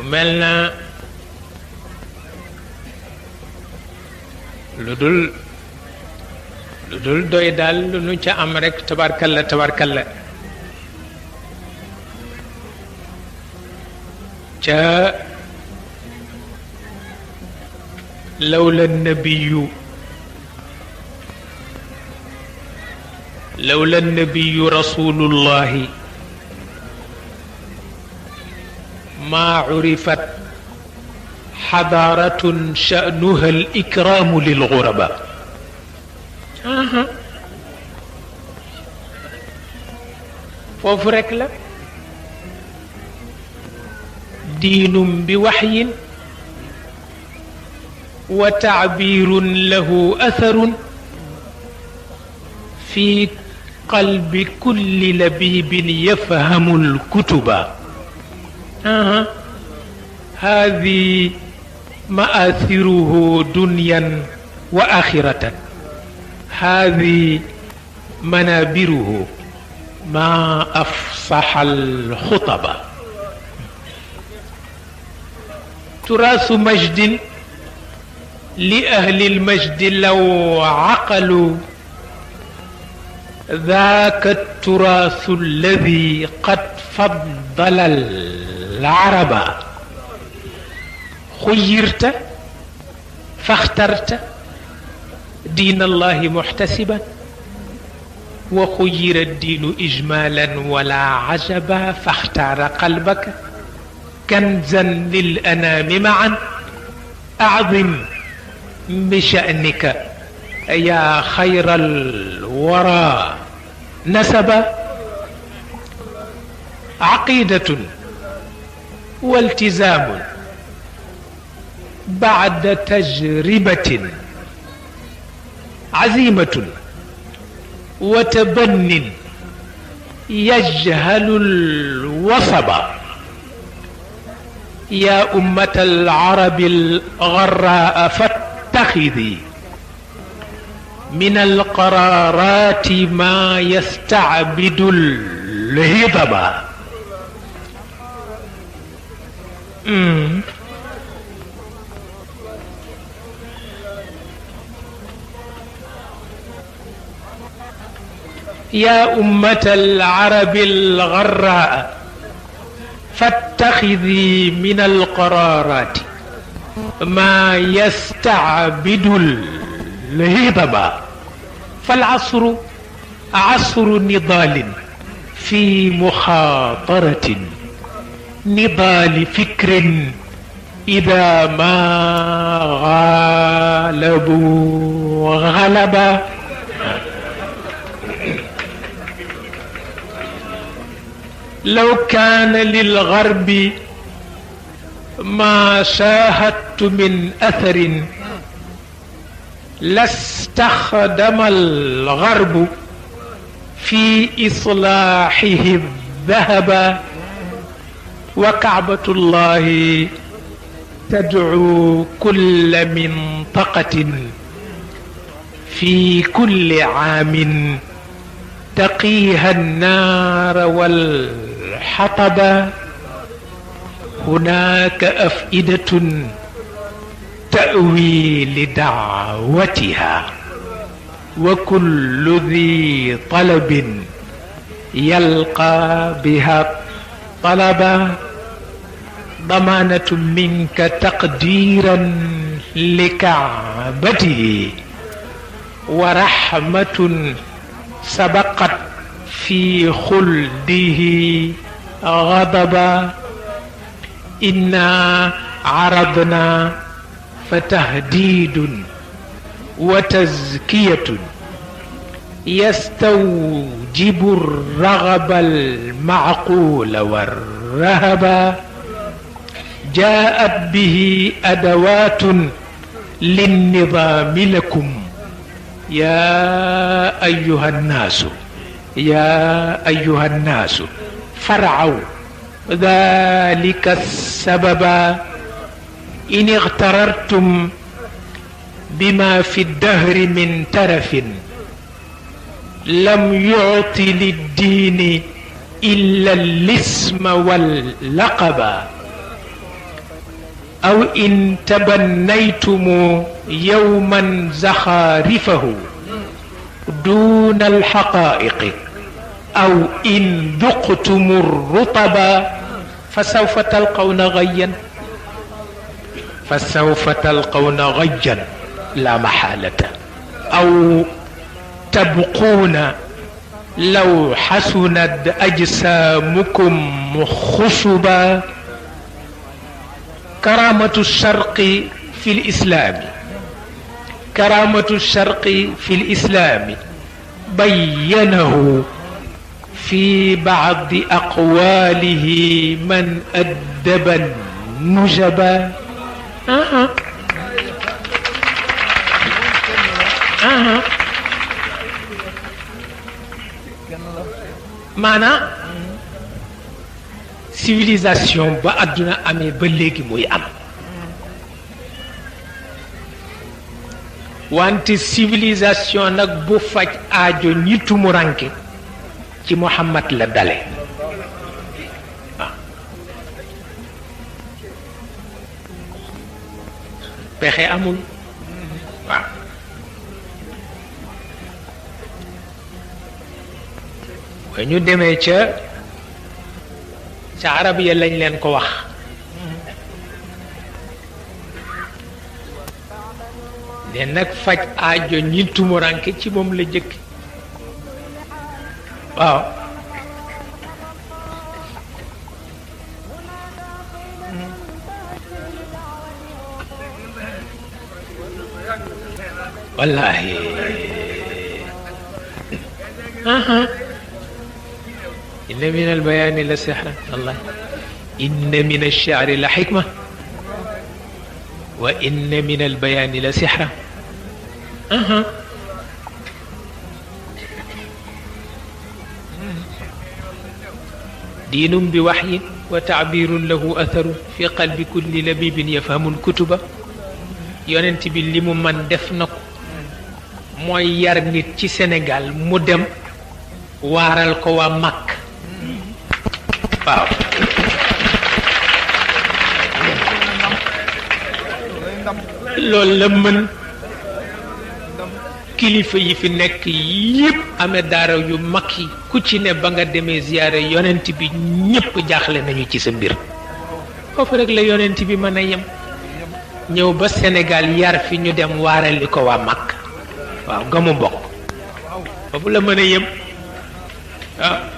mel na lu dul doy daal lu nu ca am rek tabarkalla ca lawla nabiyu rasulullahi ma urifat xadaaratun sha'nuha al ikraamu lil ghuraba foofu rek la diinum bi waxyin wa tacbiirun lahu atharun fi qalbi kulli labibin yafhamu alkutuba هذه مآثره دنيا وآخرة هذه منابره ما أفصح الخطبة تراث مجد لأهل المجد لو عقلوا ذاك التراث الذي قد فضل العرب خيرت فاخترت دين الله محتسبا وخير الدين إجمالا ولا عجبا فاختار قلبك كنزا للأنام معا أعظم بشأنك يا خير الورى نسبا عقيدة والتزام بعد تجربة عزيمة وتبن يجهل الوصب يا أمة العرب الغراء فاتخذي من القرارات ما يستعبد الهضب يا أمة العرب الغراء فاتخذي من القرارات ما يستعبد الهضب فالعصر عصر نضال في مخاطرة نضال فكر إذا ما غالبوا غلبا لو كان للغرب ما شاهدت من أثر لاستخدم الغرب في إصلاحه الذهب وكعبة الله تدعو كل منطقة في كل عام تقيها النار والحطب هناك أفئدة تأوي لدعوتها وكل ذي طلب يلقى بها طلبا ضمانة منك تقديرا لكعبته ورحمة سبقت في خلده غضبا إنا عرضنا فتهديد وتزكية يستوجب الرغب المعقول والرهب جاءت به أدوات للنظام لكم يا أيها الناس فرعوا ذلك السبب إن اغتررتم بما في الدهر من ترف لم يعط للدين إلا الاسم واللقب أو إن تبنيتم يوما زخارفه دون الحقائق أو إن ذقتم الرطب فسوف تلقون غيا فسوف تلقون غيا لا محالة أو تبقون لو حسنت أجسامكم خشبا. كرامة الشرق في الإسلام كرامة الشرق في الإسلام بينه في بعض أقواله من أدب النجبا. معنى civilisation ba aduna amé ba légui moy am wante civilisation nak bu faj aajo ñi tumuranke ci Muhammad la dale pexe amul waaw ba ñu demee ca arab ya lañ leen ko wax ne nag faj aajo ñi tumuranke ci moom la jëkk waaw wallahi إن من البيان لسحرا الله إن من الشعر لحكمة وإن من البيان لسحرا دين بوحي وتعبير له أثر في قلب كل لبيب يفهم الكتب يوننتي باللي من دفنك موي يار نيت ci Sénégal mu dem waral ko wa Makk waaw loolu la mën kilifa yi fi nekk yépp amee daara yu mag yi ku ci ne ba nga demee ziyaare yonent bi ñépp jaaxle nañu ci sa mbir foofu rek la yonent bi mën a yem ñëw ba Sénégal yar fi ñu dem waarali ko waa Makk waaw gamu bokk foofu la mën a yem waaw